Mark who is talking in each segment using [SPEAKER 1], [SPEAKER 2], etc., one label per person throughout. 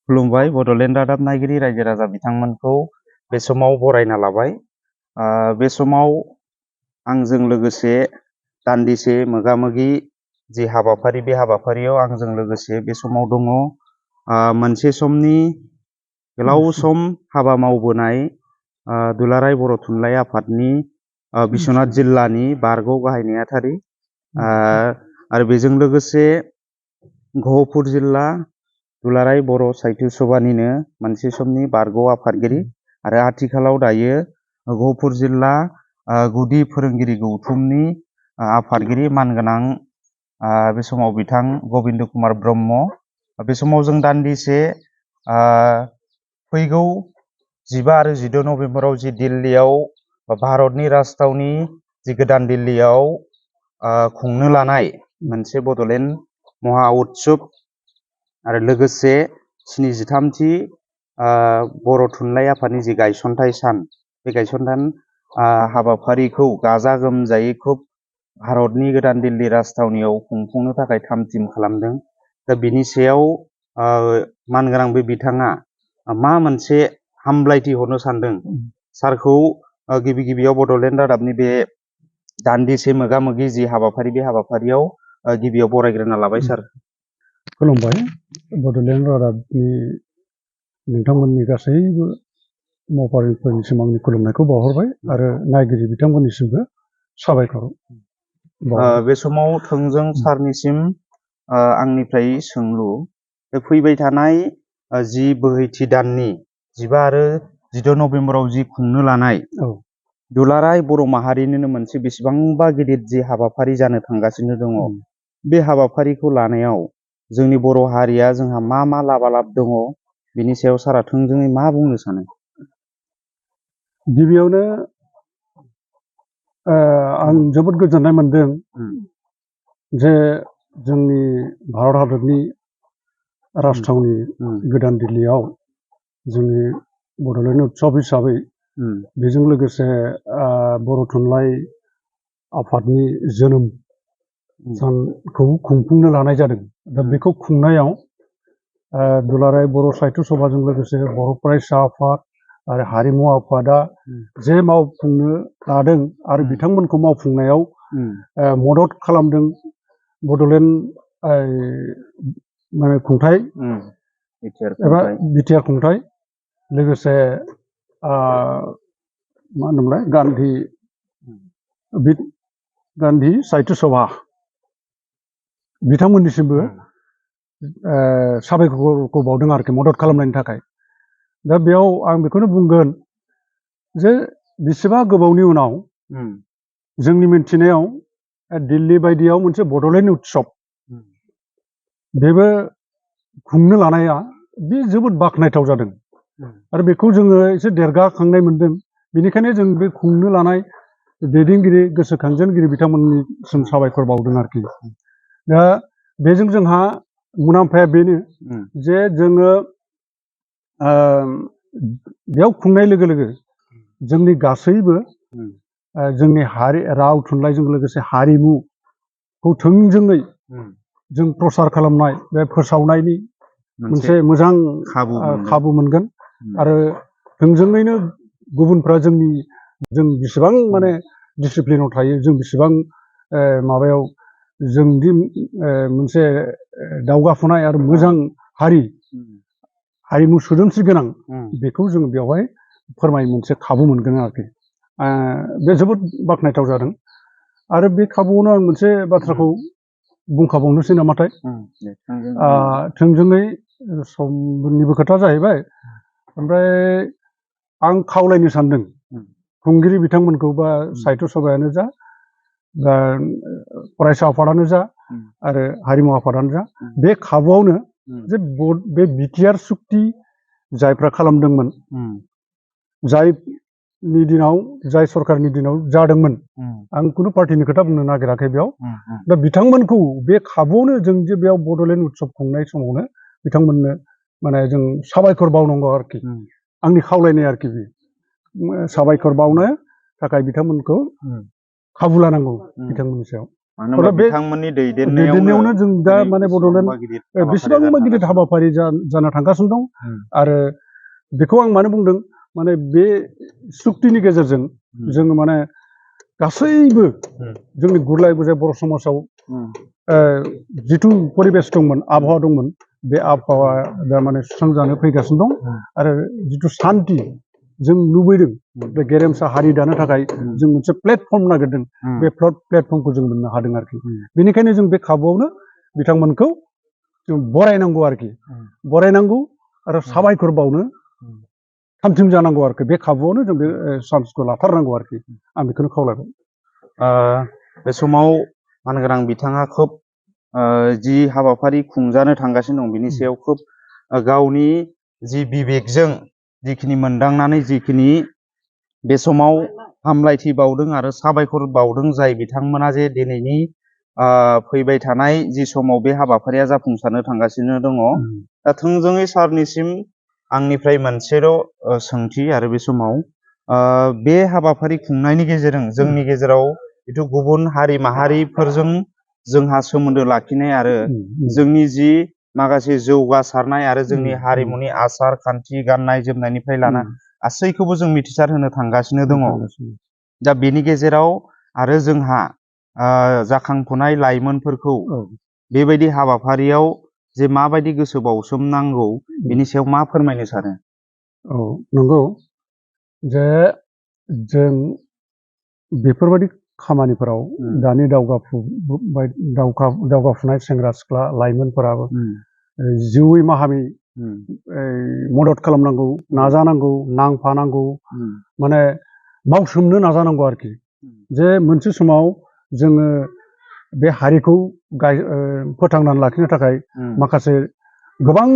[SPEAKER 1] खुलुमबाय बड'लेण्ड रादाब नायगिरि रायजो राजा बिथांमोनखौ बे समाव बरायना लाबाय। बे समाव आंजों लोगोसे दान्दिसे मोगा-मोगि जि हाबाफारि बे हाबाफारियाव आंजों लोगोसे बे समाव दङ मोनसे समनि गोलाव सम हाबा मावबोनाय दुलाराय बर' थुनलाइ आफादनि बिश्वनाथ जिल्लानि बारग' गाहाय नेहाथारि आरो बेजों लोगोसे गहपुर जिल्ला दुलाराय बर' साहित्य सभानिनो मोनसे समनि बारग' आफादगिरि आरो आथिखालाव दायो गहपुर जिल्ला गुदि फोरोंगिरि गौथुमनि आफादगिरि मानगोनां बे समाव बिथां गबिन्द कुमार ब्रह्म। बे समाव जों दान्दिसे फैगौ 15 आरो 16 नभेम्बराव जि दिल्लीयाव भारतनि राजथावनि जि गोदान दिल्लीयाव खुंनो लानाय मोनसे बड'लेण्ड महा उत्सब आरो लोगोसे 73थि बर' थुनलाइ आफादनि जि गायसनथाइ सान बे गायसनथाइ हाबाफारिखौ गाजा गोमजायै खुब भारतनि गोदान दिल्ली राजथावनियाव खुंफुंनो थाखाय थाम-थिम खालामदों। दा बिनि सायाव मानगोनां बे बिथाङा मा मोनसे हामलायथि हरनो सानदों सारखौ गिबि गिबियाव बड'लेण्ड रादाबनि बे दान्दिसे मोगा-मोगि जि हाबाफारि बे हाबाफारियाव गिबियाव बरायग्रोना लाबाय सार।
[SPEAKER 2] खुलुमबाय बड'लेण्ड रादाबनि नोंथांमोननि गासैबो मावफारिफोरनिसिम आंनि खुलुमनायखौ बावहरबाय आरो नायगिरि बिथांमोननिसिमबो साबायखर।
[SPEAKER 1] बे समाव थोंजों सारनिसिम आंनिफ्राय सोंलु फैबाय थानाय जि बोहैथि दाननि 15 आरो 16 नभेम्बराव जि खुंनो लानाय दुलाराय बर' माहारिनिनो मोनसे बेसेबांबा गिदिर जि हाबाफारि जानो थांगासिनो दङ बे हाबाफारिखौ लानायाव जोंनि बर' हारिया जोंहा मा मा लाबालाब दङ बिनि सायाव सारा थोंजोङै मा बुंनो सानो?
[SPEAKER 2] गिबियावनो आं जोबोद गोजोननाय मोनदों जे जोंनि भारत हादरनि राजथावनि गोदान दिल्लीयाव जोंनि बड'लेण्ड उत्सब हिसाबै बेजों लोगोसे बर' थुनलाइ आफादनि जोनोम सानखौ खुंफुंनो लानाय जादों। दा बेखौ खुंनायाव दुलाराय बर' साहित्य सभाजों लोगोसे बर' फरायसा आफाद आरो हारिमु आफादा जे मावफुंनो लादों आरो बिथांमोनखौ मावफुंनायाव मदद खालामदों बड'लेण्ड खुंथाइ एबा बिटिआर खुंथाइ लोगोसे मा होनोमोनलाय गान्धी साहित्य सभा बिथांमोननिसिमबो साबायखरखौ बावदों आरोखि मदद खालामनायनि थाखाय। दा बेयाव आं बेखौनो बुंगोन जे बेसेबा गोबावनि उनाव जोंनि मिन्थिनायाव दिल्ली बायदियाव मोनसे बड'लेण्ड उत्सब बेबो खुंनो लानाया बे जोबोद बाख्नायथाव जादों आरो बेखौ जोङो एसे देरगाखांनाय मोनदों। बेनिखायनो जों बे खुंनो लानाय दैदेनगिरि गोसोखांजेनगिरि बिथांमोननिसिम साबायखर बावदों आरोखि। दा बेजों जोंहा मुलाम्फाया बेनो जे जोङो बेयाव खुंनाय लोगो लोगो जोंनि गासैबो जोंनि राव थुनलाइजों लोगोसे हारिमुखौ थोंजोङै जों प्रसार खालामनाय बे फोसावनायनि मोनसे मोजां खाबु मोनगोन आरो थोंजोङैनो गुबुनफ्रा जों बेसेबां माने डिसिप्लिनाव थायो जों बेसेबां माबायाव जोंदि मोनसे दावगाफुनाय आरो मोजां हारिमु सोदोमस्रि गोनां बेखौ जों बेवहाय फोरमायनो मोनसे खाबु मोनगोन आरोखि। बे जोबोद बाख्नायथाव जादों आरो बे खाबुआवनो आं मोनसे बाथ्राखौ बुंखाबावनोसै नामाथाय थोंजोङै समनिबो खोथा जाहैबाय। ओमफ्राय आं खावलायनो सानदों खुंगिरि बिथांमोनखौ बा साहित्य सभायानो जा बा फरायसा आफादानो जा आरो हारिमु आफादानो जा बे खाबुआवनो जे बे बिटिआर सुक्ति जायफ्रा खालामदोंमोन जायनि दिनाव जाय सरकारनि दिनाव जादोंमोन आं खुनु पार्टिनि खोथा बुंनो नागिराखै बेयाव। दा बिथांमोनखौ बे खाबुआवनो जों जे बेयाव बड'लेण्ड उत्सब खुंनाय समावनो बिथांमोननो माने जों साबायखर बावनांगौ आरोखि आंनि खावलायनाय आरोखि बे साबायखर बावनो थाखाय बिथांमोनखौ खाबु लानांगौ बिथांमोननि सायाव।
[SPEAKER 1] मानो होनबा बिथांमोननि
[SPEAKER 2] दैदेननायावनो जों दा माने बड'लेण्ड बेसेबांबा गिदिर हाबाफारि जाना थांगासिनो दं। आरो बेखौ आं मानो बुंदों, माने बे सुक्तिनि गेजेरजों जोङो माने गासैबो जोंनि गुरलाय बुजाय बर' समाजाव जिथु परिबेस दंमोन, आबहावा दंमोन, बे आबहावाया दा माने सुस्रांजानो फैगासिनो दं। आरो जिथु सान्थि जों लुबैदों, बे गेरेमसा हारि दानो थाखाय जों मोनसे प्लेटफर्म नागिरदों, बे प्लेटफर्मखौ जों मोननो हादों आरोखि। बेनिखायनो जों बे खाबुआवनो बिथांमोनखौ जों बरायनांगौ आरोखि, बरायनांगौ आरो साबायखर बावनो थामथिम जानांगौ आरोखि। बे खाबुआवनो जों बे चान्सखौ लाथारनांगौ आरोखि, आं बेखौनो खावलायबाय।
[SPEAKER 1] बे समाव मानगोनां बिथाङा खोब जि हाबाफारि खुंजानो थांगासिनो दं बिनि सायाव खोब गावनि जि बिबेकजों जिखिनि मोनदांनानै जिखिनि बे समाव हामलायथि बावदों आरो साबायखर बावदों, जाय बिथांमोना जे दिनैनि फैबाय थानाय जि समाव बे हाबाफारिया जाफुंसारनो थांगासिनो दङ। दा थोंजोङै सारनिसिम आंनिफ्राय मोनसेल' सोंथि, आरो बे समाव बे हाबाफारि खुंनायनि गेजेरजों जोंनि गेजेराव जिथु गुबुन हारि माहारिफोरजों जोंहा सोमोन्दो लाखिनाय आरो जोंनि जि माखासे जौगासारनाय आरो जोंनि हारिमुनि आसार खान्थि, गाननाय जोमनायनिफ्राय लाना गासैखौबो जों मिथिसार होनो थांगासिनो दङ। दा बेनि गेजेराव आरो जोंहा जाखांफुनाय लाइमोनफोरखौ बेबायदि हाबाफारियाव जे माबायदि गोसो बाउसोमनांगौ, बेनि सायाव मा फोरमायनो सानो?
[SPEAKER 2] औ, नंगौ जे जों बेफोरबायदि खामानिफोराव दानि दावगाफुनाय सेंग्रा सिख्ला लाइमोनफोराबो जिउयै माहामै मदद खालामनांगौ, नाजानांगौ, नांफानांगौ, माने मावसोमनो नाजानांगौ आरोखि। जे मोनसे समाव जोङो बे हारिखौ फोथांनानै लाखिनो थाखाय माखासे गोबां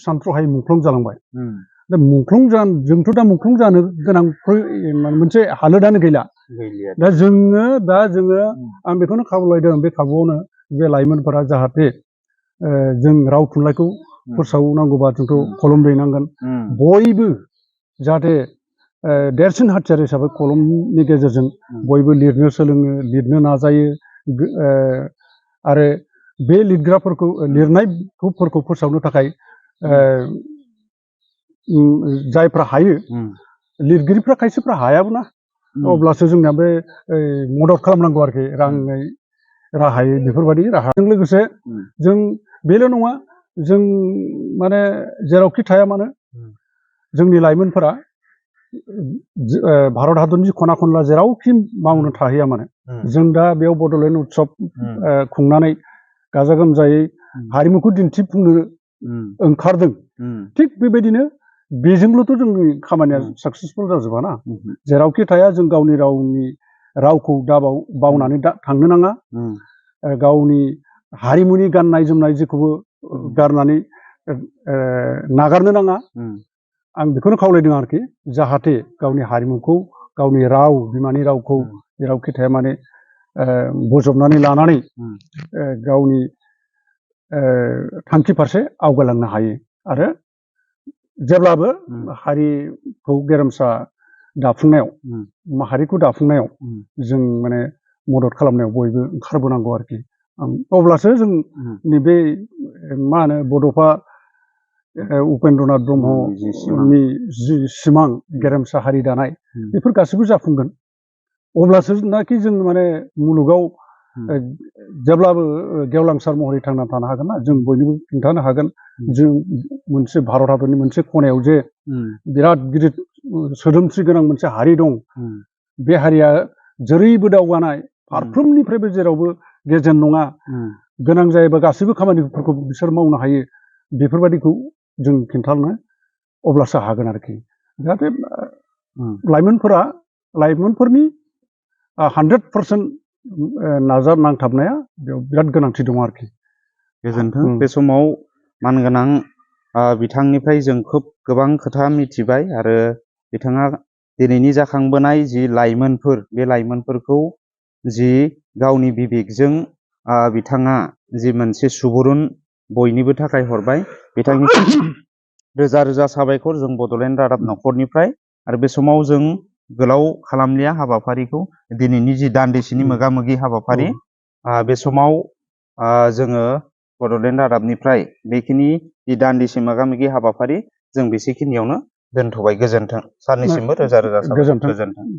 [SPEAKER 2] सानथ्र'हायै मुंख्लं जालांबाय। दा जोंथ' दा मुंख्लं जानो गोनां मोनसे हालोदानो गैला। दा जोङो आं बेखौनो खावलायदों, बे खाबुआवनो बे लाइमोनफोरा जाहाथे जों राव थुनलाइखौ फोसावनांगौबा जोंथ' कलम दैनांगोन। बयबो जाहाथे देरसिन हाथियार हिसाबै कलमनि गेजेरजों बयबो लिरनो सोलोङो, लिरनो नाजायो, आरो बे लिरनायफोरखौ फोसावनो थाखाय जायफ्रा हायो, लिरगिरिफ्रा खायसेफ्रा हायाबो ना, अब्लासो जोंना बे मदद खालामनांगौ आरोखि, राङै राहायै। बेफोरबायदि राहाजों लोगोसे जों बेल' नङा, जों माने जेरावखि थाया मानो जोंनि लाइमोनफोरा भारत हादरनि खना खनला जेरावखि मावनो थाहैया मानो, जों दा बेयाव बड'लेण्ड उत्सब खुंनानै गाजा गोमजायै हारिमुखौ दिन्थिफुंनो ओंखारदों। थिग बेबायदिनो बेजोंल'थ' जोंनि खामानिया साक्सेसफुल जाजोबा ना। जेरावखि थाया जों गावनि रावखौ दा बावनानै थांनो नाङा। गावनि हारिमुनि गाननाय जोमनाय जेखौबो गारनानै नागारनो नाङा। आं बेखौनो खावलायदों आरोखि, जाहाथे गावनि हारिमुखौ, गावनि बिमानि रावखौ जेरावखि थाया माने बजबनानै लानानै गावनि थांखि फारसे आवगायलांनो हायो। आरो जेब्लाबो हारिखौ गेरेमसा दाफुंनायाव, माहारिखौ दाफुंनायाव जों माने मदद खालामनायाव बयबो ओंखारबोनांगौ आरोखि। अब्लासो जों नैबे मा होनो बड'फा उपेन्द्रनाथ ब्रह्मनि जि सिमां गेरेमसा हारि दानाय, बेफोर गासैबो जाफुंगोन। अब्लासो नाखि जों माने मुलुगाव जेब्लाबो गेवलांसार महरै थांना थानो हागोन ना। जों बयनोबो खिन्थानो हागोन, जों मोनसे भारत हादरनि मोनसे खनायाव जे बिराद गिदिर सोदोमस्रि गोनां मोनसे हारि दं। बे हारिया जेरैबो दावगानाय, फारफ्रोमनिफ्रायबो जेरावबो गेजेन नङा, गोनां जायोबा गासैबो खामानिफोरखौ बिसोर मावनो हायो। बेफोरबायदिखौ जों खिन्थानो अब्लासो हागोन आरोखि। जाहाथे लाइमोनफोरनि 100% नांथाबनाया बेयाव बिराद गोनांथि दं आरोखि।
[SPEAKER 1] गोजोन्थों। बे समाव मानगोनां बिथांनिफ्राय जों खोब गोबां खोथा मिथिबाय, आरो बिथाङा दिनैनि जाखांबोनाय जि लाइमोनफोर, बे लाइमोनफोरखौ जि गावनि बिबेकजों बिथाङा जि मोनसे सुबुरुन बयनिबो थाखाय हरबाय, बिथांनि रोजा रोजा साबायखर जों बड'लेण्ड रादाब न'खरनिफ्राय। आरो बे समाव जों गोलाव खालामलिया हाबाफारिखौ, दिनैनि जि दान्दिसेनि मोगा मोगि हाबाफारि बे समाव जोङो बड'लेण्ड रादाबनिफ्राय बेखिनि जि दान्दिसे मोगा मोगि हाबाफारि जों बेसेखिनियावनो दोनथ'बाय। गोजोन्थों। सारनिसिमबो रोजा रोजा साबायखर।
[SPEAKER 2] गोजोन्थों।
[SPEAKER 1] गोजोन्थों।